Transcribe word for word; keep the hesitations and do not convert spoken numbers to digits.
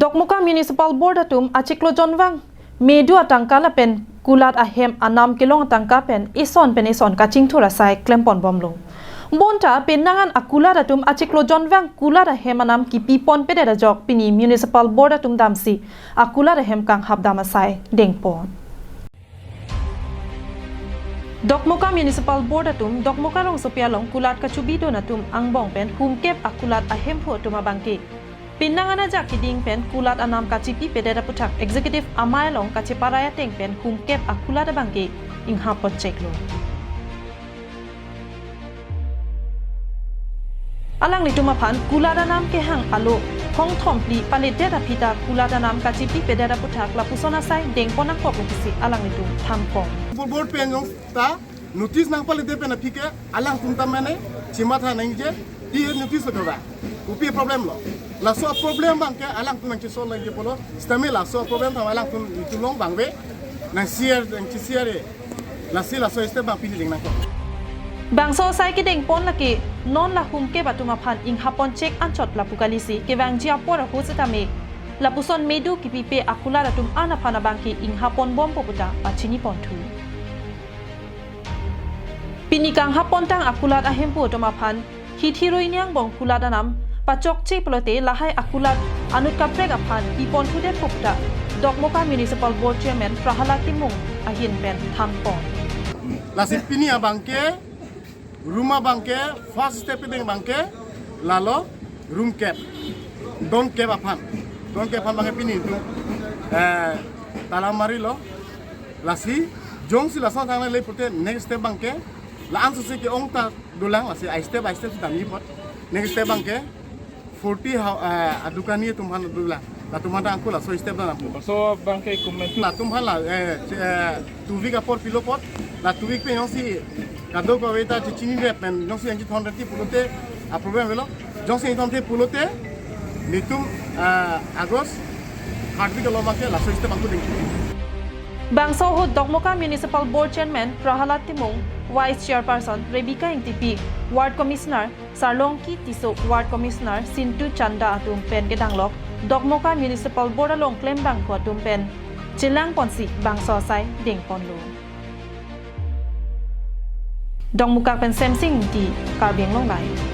Dokmoka Municipal Board atum achiklo jonvang medu atangka lapen kulat ahem anam kelong atangka pen ison pen ison kachingthur asai klempon bomlo. Bonta penang an akulat atum achiklo jonvang kulat ahem anam kipipon pedet ajok pini Municipal Board atum damsi akulat ahem kanghap dam asai dengpon. Dokmoka Municipal Board atum Dokmoka rongsopi along kulat kachubi dun atum angbong pen humkep akulat ahemphu atum abangke penang an ajak keding pen kulat anam kachipi pedet aputhak Executive Amei along kacheparai ateng pen humkep akulat abangke inghap poncheklo. Alanglitum aphan kulat anam kehang alo hongthom phli paledet aphi ta kulat anam kachipi pedet aputhak lapuson asai dengpon nangkok pusi alanglitum thanpon. Board pen jong ta notice nangpaledet pen aphi ke alangtum ta mane chimatha nangji, ti notice lo dora. Kopi problem lo. Laso problem abangke alangtum nangchisolve nangji pulo. Sitame laso problem ta alangtum itum along abang ave. Nang share, nangchi share. Lasi laso step abang pini ding nangkok. Bangso asai kedengpon lake non la humkep atum aphan inghap ponchek anchot lapu kalisi kevangji apor ahut setame lapuson medu kipipe akulat atum an aphan abangke inghap ponbompo puta pachini ponthu. Pini kanghap pontang akulat ahemphu atum aphan hithi rui ni angbong kulat anam pachokche pulote lahai akulat anut kaprek aphan iponthu detpo puta Dokmoka Municipal Board Chairman Prahalad Timung ahin pen thanpon. Lasi pini abangke, room abangke, first step keding abangke, lalo room kep, don kep aphan, don kep aphan abangke pini itum, eh, tala marilo. Lasi jongsi lason thangnat le pulote next step abangke la-an sose ke-ong ta dolang, lasi ai step ai step si damji apot. Next step abangke forty hou-, eh, adukani atum aphan dolang. Latum aphan ta angko laso step dampo. So abangke comment. Latum aphan la, eh, eh, two week apor pilo apot. La two week pen jongsi kadokave ta chechinine pen jongsi nangchethon reti pulote a problem avelo. Jongsi nangchethon reti pulote nelitum, eh, August third week along abangke laso step angko ding. Bangso ahut Dokmoka Municipal Board Chairman Prahalad Timung, Vice Chairperson Rebecca Ingtipi, Ward Commissioner Sarlongki Tisso, Ward Commissioner Sintu Chanda atum pen kedanglok Dokmoka Municipal Board along klembangphu atum pen chelang ponsi bangso asai dengponlo. Dokmoka pen Semsing Ingti, Karbi Anglong Live.